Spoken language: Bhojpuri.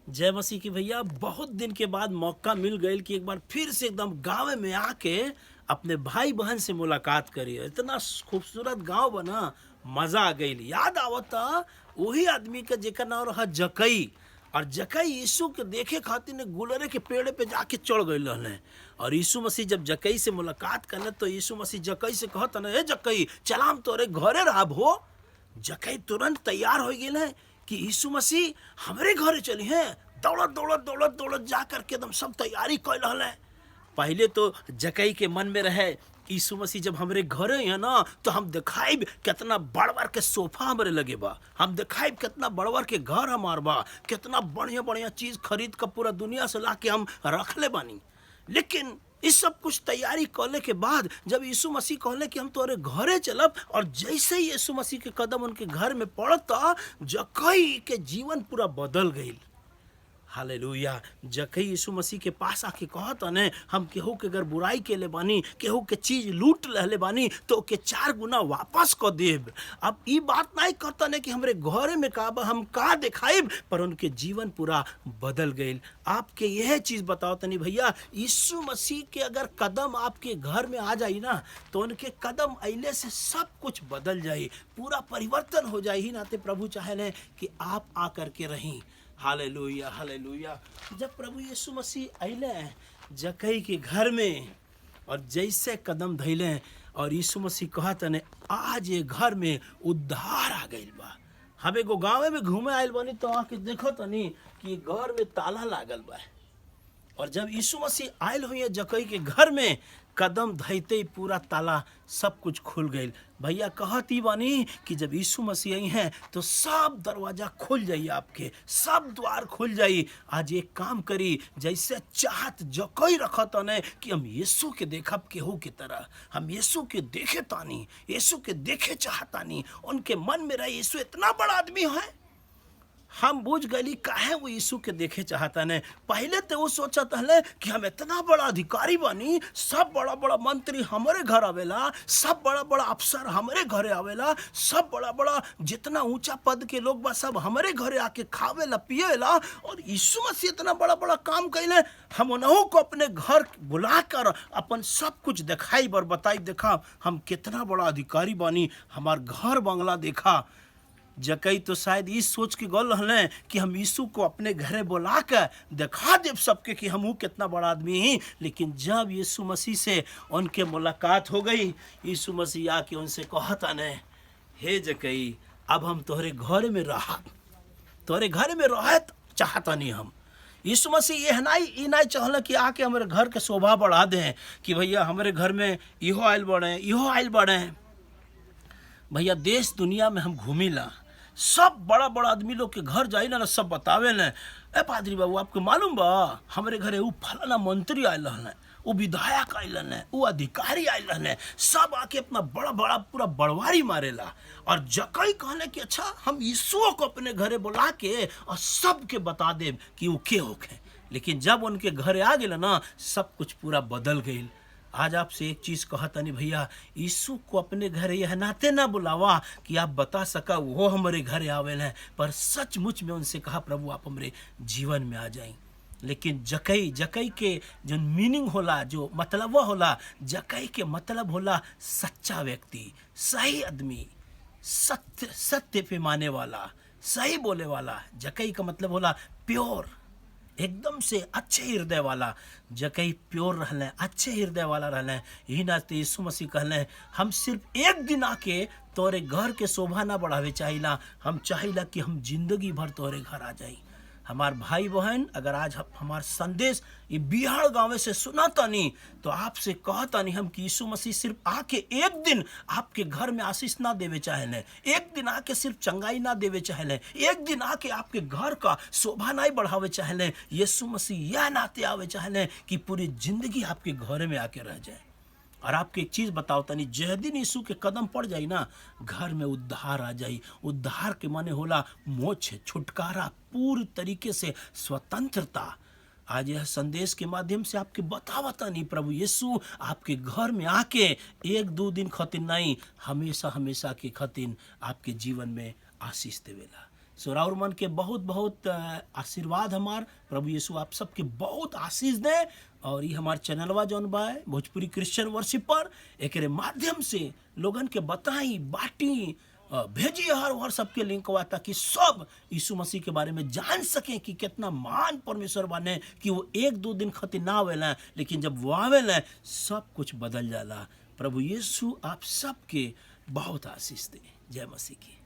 जय मसीह की भैया। बहुत दिन के बाद मौका मिल गई कि एक बार फिर से एकदम गांव में आके अपने भाई बहन से मुलाकात करी। इतना खूबसूरत गांव बना, मजा आ गई। याद आवता वही आदमी के जेकर नाम रहा जकई, और जकई यीशु के देखे खातिर ने गुलरे के पेड़ पे जाके चढ़ गए रहले। और यीशु मसीह जब जकई से मुलाकात करले तो यीशु मसीह जकई से कहत न, ए जकई चलाम तोरे घरे रहब हो। जकई तुरंत तैयार हो गए है कि यीशु मसीह हमरे घरे चली हैं। दौड़त दौड़त दौड़त दौड़त जा करके एकदम सब तैयारी कर रहा है। पहले तो जकई के मन में रहे यीशु मसीह जब हमरे घरे है ना तो हम दिखाइब कितना बड़वर के सोफा हमरे लगे बा, हम दिखाइब कितना बड़वर के घर हमार बा, कितना बढ़िया बढ़िया चीज़ खरीद कर पूरा दुनिया से ला के हम रख ले बानी। लेकिन इस सब कुछ तैयारी करने के बाद जब यीशु मसीह कहले कि हम तोरे घरे चलब, और जैसे ही यीशु मसीह के कदम उनके घर में पड़ता जकई के जीवन पूरा बदल गई। हालेलुया। जकई यीशु मसीह के पास आके कहत ने, हम केहू के अगर बुराई के ले बानी, केहू के चीज लूट लहले बानी तो ओके 4 गुना वापस कर देब। अब ई बात नहीं कहता ने कि हमरे घरे में का बा, हम का दिखाइब, पर उनके जीवन पूरा बदल गई। आपके यह चीज़ बताओ तनी भैया, यीशु मसीह के अगर कदम आपके घर में आ जाई ना तो उनके कदम अइले से सब कुछ बदल जाई, पूरा परिवर्तन हो जाई। ही नाते प्रभु चाहे कि आप आ करके रहीं। Hallelujah hallelujah. जब प्रभु यीशु मसीह अइले जकई के घर में और जैसे कदम धैले और यीशु मसीह कहत ने, आज ये घर में उद्धार आ गइल बा। हम एगो गाँवे में घूमे आइल बानी तो आके देखो तनी कि घर में ताला लागल बा। और जब यीशु मसीह आयल हुई जकई के घर में, कदम धैते ही पूरा ताला सब कुछ खुल गई। भैया कहत ही बानी कि जब यीशु मसीह आई हैं तो सब दरवाज़ा खुल जाई, आपके सब द्वार खुल जाई। आज एक काम करी, जैसे चाहत जकई रखत ने कि हम यीशु के देखब केहू के तरह, हम यीशु के देखे तानी, यीशु के देखे चाहतानी, उनके मन में रहे यीशु इतना बड़ा आदमी है। हम बुझ गली काहे वो यीशु के देखे चाहता ने। पहले तो वो सोचत हले कि हम इतना बड़ा अधिकारी बनी, सब बड़ा बड़ा मंत्री हमारे घर आवेला, सब बड़ा बड़ा अफसर हमारे घरे आवेला, सब बड़ा बड़ा जितना ऊंचा पद के लोग बा सब हमारे घरे आके खावेला पिएला, और यीशु मसीह इतना बड़ा बड़ा काम कैले, हम उन्हों को अपने घर बुला कर अपन सब कुछ दिखाई और बताई, देखा हम कितना बड़ा अधिकारी बनी, हमार घर बंगला देखा। जकई तो शायद इस सोच के गल रहले कि हम यीशु को अपने घरे बुला कर दिखा देब सबके कि हम कितना बड़ा आदमी ही। लेकिन जब यीशु मसीह से उनके मुलाकात हो गई, यीशु मसीह आके उनसे कहता ने, हे जकई अब हम तोहरे घर में रहा, तोहरे घर में रह चाहता नहीं हम। यीशु मसीह यह नहीं ई नहीं चाहल कि आके हमारे घर के शोभा बढ़ा दें कि भैया हमारे घर में इहो आयल बड़े, इहो आयल बड़े। भैया देश दुनिया में हम घूमिला, सब बड़ा बड़ा आदमी लोग के घर जाई ना, सब बतावे ने, ए पादरी बाबू आपके मालूम बा हमारे घरे उ फलाना मंत्री आयल रहले, उ विधायक आयल रहले, उ अधिकारी आयल रहले, सब आके अपना बड़ा बड़ा पूरा बड़वारी मारेला। और जकई कहले कि अच्छा हम यीशु को अपने घरे बुला के और सबके बता देब कि उ के होखे। लेकिन जब उनके घरे आ गए ना सब कुछ पूरा बदल गई। आज आपसे एक चीज़ कहतनी भैया, यीशु को अपने घर यह नाते ना बुलावा कि आप बता सका वो हमारे घरे आवेल हैं, पर सचमुच में उनसे कहा प्रभु आप हमारे जीवन में आ जाएं। लेकिन जकई, जकई के जो मीनिंग होला, जो मतलब होला, जकई के मतलब होला सच्चा व्यक्ति, सही आदमी, सत्य, सत्य पे माने वाला, सही बोले वाला। जकई का मतलब होला प्योर, एकदम से अच्छे हृदय वाला। जकई प्योर रहले, अच्छे हृदय वाला रहले। यही नाते यीशु मसीह कहले, हम सिर्फ एक दिन आके तोरे घर के शोभा ना बढ़ावे चाहिला, हम चाहिला कि हम जिंदगी भर तोरे घर आ जाई। हमार भाई बहन अगर आज हमार संदेश ये बिहार गाँव से सुनाता नहीं तो आपसे कहता नहीं हम कि यीशु मसीह सिर्फ आके एक दिन आपके घर में आशीष ना देवे चाहेले, एक दिन आके सिर्फ चंगाई ना देवे चाहेले, एक दिन आके आपके घर का शोभा नहीं बढ़ावे चाहेले। यीशु मसीह यह नाते आवे चाहेले कि पूरी जिंदगी आपके घर में आके रह जाए। और आपके एक चीज़ बताओ तनी, जह दिन यीशु के कदम पड़ जाई ना, घर में उद्धार आ जाई। उद्धार के माने होला मोक्ष, छुटकारा, पूरी तरीके से स्वतंत्रता। आज यह संदेश के माध्यम से आपके बतावता नहीं प्रभु यीशु आपके घर में आके एक दो दिन खातिर नहीं, हमेशा हमेशा के खातिर आपके जीवन में आशीष देवेला। सोराउर मन के बहुत बहुत आशीर्वाद। हमार प्रभु यीशु आप सबके बहुत आशीष दे। और ये हमार चैनलवा जौन बा भोजपुरी क्रिश्चियन वर्शिप पर, एकरे माध्यम से लोगन के बताई, बाटी, भेजी हर हर सबके लिंकवा, ताकि सब यीशु मसीह के बारे में जान सकें कि कितना महान परमेश्वर बने कि वो एक दो दिन खातिर ना आवेला, लेकिन जब वो आवेला सब कुछ बदल जाला। प्रभु यीशु आप सबके बहुत आशीष दे। जय मसीह की।